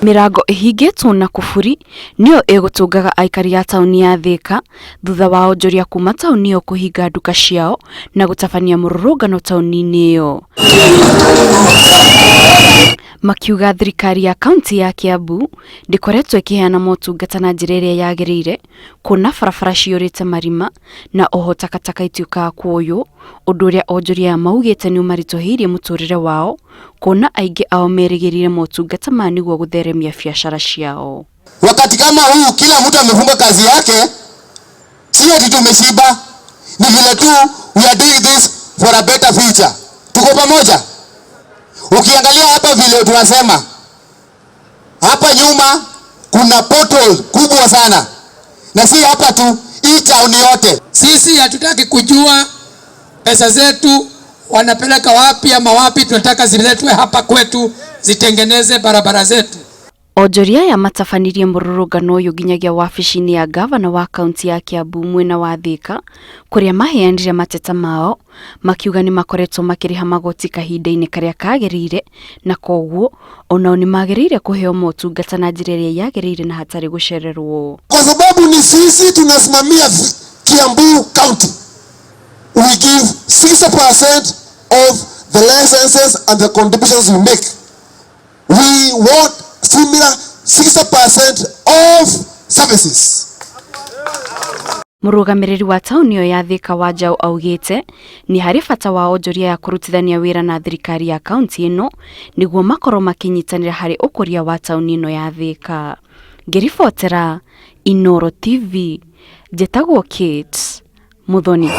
Mĩrango ĩhingĩtwo na kũburi nĩyo ĩgũtũngaga aikari a taũni ya Thĩka thutha wa onjoria kuma taũni ĩyo kũhinga nduka ciao na gũtabania mũrũrũngano taũni-inĩ ĩyo. Makiuga thirikari ya kaunti ya Kiambu ndĩkoretwo ĩkĩheana motungata na njĩra ĩrĩa yagĩrĩire kuona barabara ciyũrĩte marima na oho takataka itiũkaga kuoywo, ũndũ ũrĩa onjoria aya maugĩte nĩ ũmaritũhĩirie mũtũrĩre wao kuona aingĩ ao merĩgĩrĩire motungata maya nĩguo gũtheremia biacara ciao. Wakati kama huu kila mtu amefunga kazi yake, si ati tumeshiba, ni vile tu we are doing this for a better future. Tuko pamoja. Ukiangalia hapa vile tunasema hapa nyuma kuna pothole kubwa sana, na si hapa tu, hii town yote. Sisi hatutaki kujua pesa zetu wanapeleka wapi ama wapi, tunataka ziletwe hapa kwetu zitengeneze barabara zetu. Onjoria aya matabanirie mũrũrũngano ũyũ nginyagia wabici-inĩ ya ngavana wa kaunti ya Kiambu mwena wa Thĩka kũrĩa maheanire mateta mao makiuga nĩ makoretwo makĩrĩha magoti kahinda-inĩ karĩa kagĩrĩire na koguo onao nĩ magĩrĩire kũheo motungata na njĩra ĩrĩa yagĩrĩire na hatarĩ gũcererwo. Kwa sababu ni sisi tunasimamia Kiambu County. We give 60% of the licenses and the contributions we make. We want similar 60% of services. Mũrũgamĩrĩri wa taũni ĩyo ya Thĩka Wanjaũ augĩte nĩ harĩ bata wa onjoria ya kũrutithania wĩra na thirikari ya kaunti ĩno nĩguo makorwo makĩnyitanĩra harĩ ũkũria wa taũni ĩno ya Thĩka. Ngĩribotera Inooro TV, njĩtagwo Kate Muthoni.